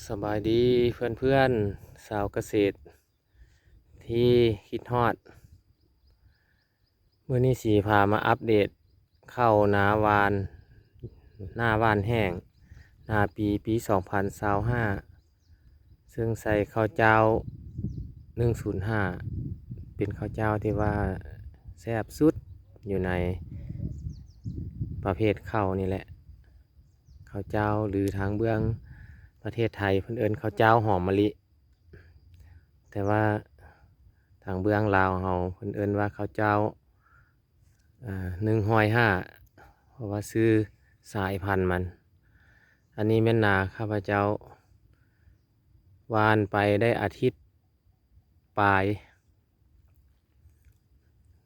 ສະບາຍດີເພື່ອນໆ ຊາວກະເສດທີ່ຄິດຮອດ. ມື້ນີ້ຊິພາມາອັບເດດເຂົ້ານາຫວ່ານ ນາຫວ່ານແຫ້ງ ນາປີ ປີສອງພັນຊາວຫ້າ ເຊິ່ງໃສ່ເຂົ້າຈ້າວໜຶ່ງສູນຫ້າ ເປັນເຂົ້າຈ້າວທີ່ວ່າແຊບສຸດຢູ່ໃນປະເພດເຂົ້ານີ້ແຫຼະ. ເຂົ້າຈ້າວ ຫຼື ທາງເບື້ອງປະເທດໄທເພິ່ນເອີ້ນເຂົ້າຈ້າວຫອມມະລິ ແຕ່ວ່າທາງເບື້ອງລາວເຮົາເພິ່ນເອີ້ນວ່າເຂົ້າຈ້າວ ອາ ໜຶ່ງຮ້ອຍຫ້າ ເພາະວ່າຊື່ສາຍພັນມັນ. ອັນນີ້ແມ່ນນາຂ້າພະເຈົ້າຫວ່ານໄປໄດ້ອາທິດປາຍ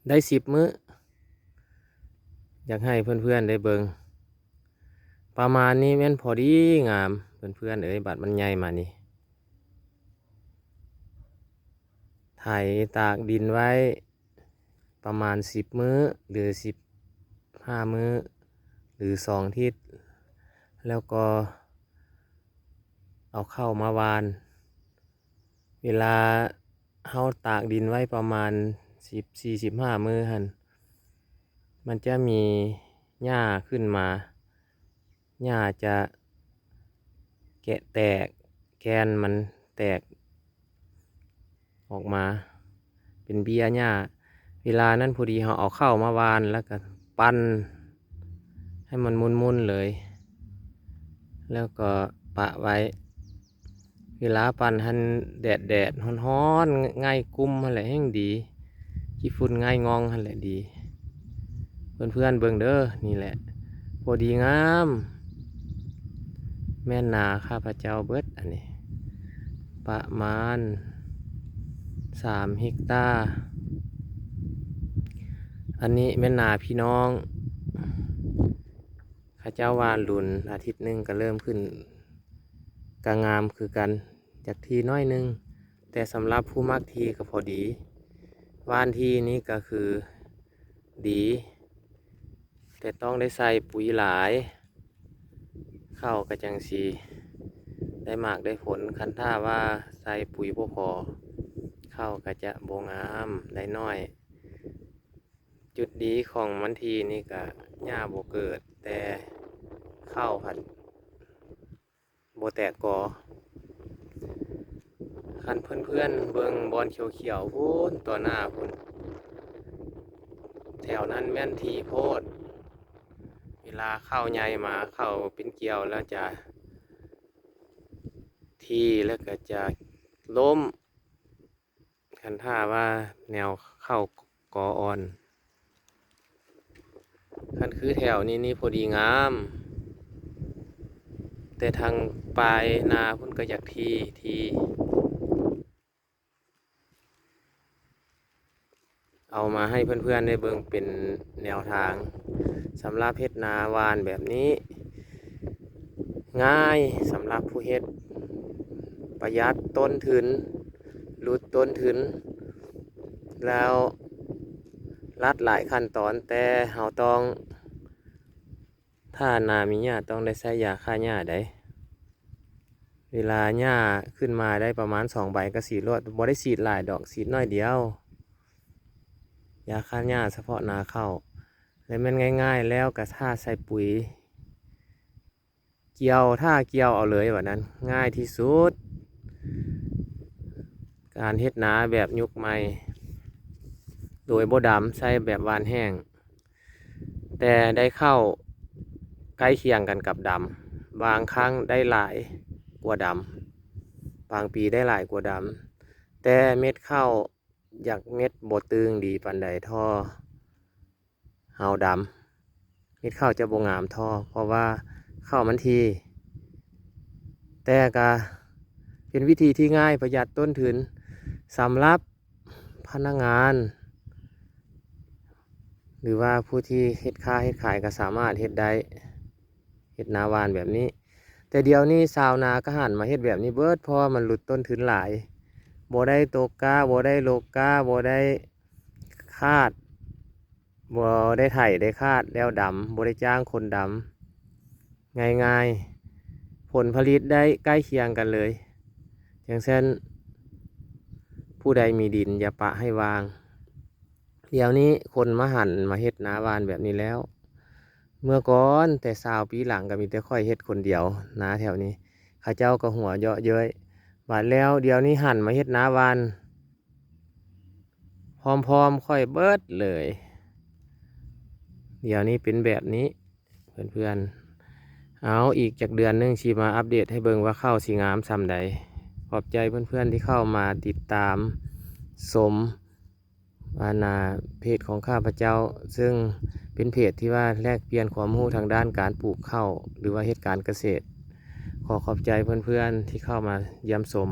ໄດ້ສິບມື້ ຢາກໃຫ້ເພື່ອນໆໄດ້ເບິ່ງ ປະມານນີ້ແມ່ນພໍດີງາມ ເພື່ອນໆເອີຍ. ບາດມັນໃຫຍ່ມານີ້ ໄຖຕາກດິນໄວ້ປະມານສິບມື້ ຫຼື ສິບຫ້າມື້ ຫຼື ສອງທິດ ແລ້ວກໍເອົາເຂົ້າມາຫວ່ານ. ເວລາເຮົາຕາກດິນໄວ້ປະມານສິບ ສີ່ ສິບຫ້າມື້ຫັ້ນ ມັນຈະມີຫຍ້າຂຶ້ນມາ ຫຍ້າຈະແກະແຕກ ແກ່ນມັນແຕກອອກມາເປັນເບ້ຍຫຍ້າ. ເວລານັ້ນພໍດີເຮົາເອົາເຂົ້າມາຫວ່ານ ແລ້ວກໍປັ່ນໃຫ້ມັນໝຸ່ນໆເລີຍ ແລ້ວກໍປະໄວ້. ເວລາປັ່ນຫັ້ນແດດໆ ຮ້ອນໆ ໄງ່ກຸ້ມຫັ້ນແຫຼະແຮ່ງດີ ຂີ້ຝຸ່ນໄງ່ງ່ອງຫັ້ນແຫຼະດີ. ເພື່ອນໆເບິ່ງເດີ ນີ້ແຫຼະ ພໍດີງາມ ແມ່ນນາຂ້າພະເຈົ້າເບິດອັນນີ້ ປະມານສາມເຮັກຕາ. ອັນນີ້ແມ່ນນາພີ່ນ້ອງ ເຂົາເຈົ້າຫວ່ານລຸນອາທິດໜຶ່ງກໍເລີ່ມຂຶ້ນ ກໍງາມຄືກັນ ຢາກຖີ່ໜ້ອຍໜຶ່ງ ແຕ່ສຳລັບຜູ້ມັກຖີ່ກໍພໍດີ. ຫວ່ານຖີ່ນີ້ກໍຄືດີ ແຕ່ຕ້ອງໄດ້ໃສ່ປຸ໋ຍຫຼາຍ ເຂົ້າກໍຈັ່ງຊິໄດ້ໝາກໄດ້ຜົນ. ຄັນຖ້າວ່າໃສ່ປຸ໋ຍບໍ່ພໍ ເຂົ້າກໍຈະບໍ່ງາມ ໄດ້ໜ້ອຍ. ຈຸດດີຂອງມັນທີນີ້ກະຫຍ້າບໍ່ເກີດ ແຕ່ເຂົ້າພັດບໍ່ແຕກກໍ. ຄັນເພື່ອນໆເບິ່ງບ່ອນຂຽວໆພຸ້ນ ຕໍ່ໜ້າພຸ້ນ ແຖວນັ້ນແມ່ນທີໂພດ. ເວລາເຂົ້າໃຫຍ່ມາ ເຂົ້າເປັນກ່ຽວແລ້ວຈະທີ ແລ້ວກະຈະລົ້ມ. ຄັນຖ້າວ່າແນວເຂົ້າກໍອ່ອນ ຄັນຄືແຖວນີ້ນີ້ພໍດີງາມ ແຕ່ທາງປາຍນາພຸ້ນກໍຢາກທີ ທີ. ເອົາມາໃຫ້ເພື່ອນໆໄດ້ເບິ່ງເປັນແນວທາງ ສຳລັບເຮັດນາຫວ່ານແບບນີ້ ງ່າຍສຳລັບຜູ້ເຮັດ ປະຢັດຕົ້ນທຶນ ຫຼຸດຕົ້ນທຶນ ແລ້ວລັດຫຼາຍຂັ້ນຕອນ ແຕ່ເຮົາຕ້ອງ ຖ້ານາມີຫຍ້າຕ້ອງໄດ້ໃຊ້ຢາຂ້າຫຍ້າໃດ. ເວລາຫຍ້າຂຶ້ນມາໄດ້ປະມານສອງໃບກໍສີດໂລດ ບໍ່ໄດ້ສີດຫຼາຍດອກ ສີດໜ້ອຍດຽວ. ຢາຂ້າຫຍ້າສະເພາະນາເຂົ້າ ແລະແມ່ນງ່າຍໆ ແລ້ວກໍຖ້າໃສ່ປຸ໋ຍ ກ່ຽວ ຖ້າກ່ຽວເອົາເລີຍ ບາດນັ້ນງ່າຍທີ່ສຸດ. ການເຮັດນາແບບຍຸກໃໝ່ ໂດຍບໍ່ດຳ ໃຊ້ແບບຫວ່ານແຫ້ງ ແຕ່ໄດ້ເຂົ້າໃກ້ຄຽງກັນກັບດຳ ບາງຄັ້ງໄດ້ຫຼາຍກວ່າດຳ ບາງປີໄດ້ຫຼາຍກວ່າດຳ ແຕ່ເມັດເຂົ້າຢາກເມັດບໍ່ຕຶງດີປານໃດທໍ່ ເຮົາດຳ ເມັດເຂົ້າຈະບໍ່ງາມທໍ່ ເພາະວ່າເຂົ້າມັນທີ. ແຕ່ກະເປັນວິທີທີ່ງ່າຍ ປະຢັດຕົ້ນທຶນ ສຳລັບພະນັກງານ ຫຼືວ່າຜູ້ທີ່ເຮັດຄ້າເຮັດຂາຍກໍສາມາດເຮັດໄດ້ ເຮັດນາຫວ່ານແບບນີ້. ແຕ່ດຽວນີ້ຊາວນາກໍຫັນມາເຮັດແບບນີ້ເບິດ ເພາະວ່າມັນຫຼຸດຕົ້ນທຶນຫຼາຍ ບໍ່ໄດ້ຕົກກ້າ ບໍ່ໄດ້ລົກກ້າ ບໍ່ໄດ້ຄາດ ບໍ່ໄດ້ໄຖໄດ້ຄາດແລ້ວດຳ ບໍ່ໄດ້ຈ້າງຄົນດຳ ງ່າຍ ຜົນຜະລິດໄດ້ໃກ້ຄຽງກັນເລີຍ. ຈັ່ງຊັ້ນ ຜູ້ໃດມີດິນຢ່າປະໃຫ້ວ່າງ. ດຽວນີ້ຄົນມາຫັນມາເຮັດນາຫວ່ານແບບນີ້ແລ້ວ. ເມື່ອກ່ອນແຕ່ຊາວປີຫຼັງກໍມີແຕ່ຂ້ອຍເຮັດຄົນດຽວ ນາແຖວນີ້ ເຂົາເຈົ້າກໍຫົວເຍາະເຍີ້ຍ. ບາດແລ້ວດຽວນີ້ຫັນມາເຮັດນາຫວ່ານ ພ້ອມໆຂ້ອຍເບິດເລີຍ. ດຽວນີ້ເປັນແບບນີ້ເພື່ອນໆ. ເອົາ ອີກຈັກເດືອນໜຶ່ງຊິມາອັບເດດໃຫ້ເບິ່ງວ່າເຂົ້າຊິງາມສ່ຳໃດ. ຂອບໃຈເພື່ອນໆທີ່ເຂົ້າມາຕິດຕາມຊົມ ອັນນ່າ ເພຈຂອງຂ້າພະເຈົ້າ ເຊິ່ງເປັນເພຈທີ່ວ່າແລກປ່ຽນຄວາມຮູ້ທາງດ້ານການປູກເຂົ້າ ຫຼືວ່າເຮັດການກະເສດ. ຂໍຂອບໃຈເພື່ອນໆທີ່ເຂົ້າມາຢ້ຽມຊົມ.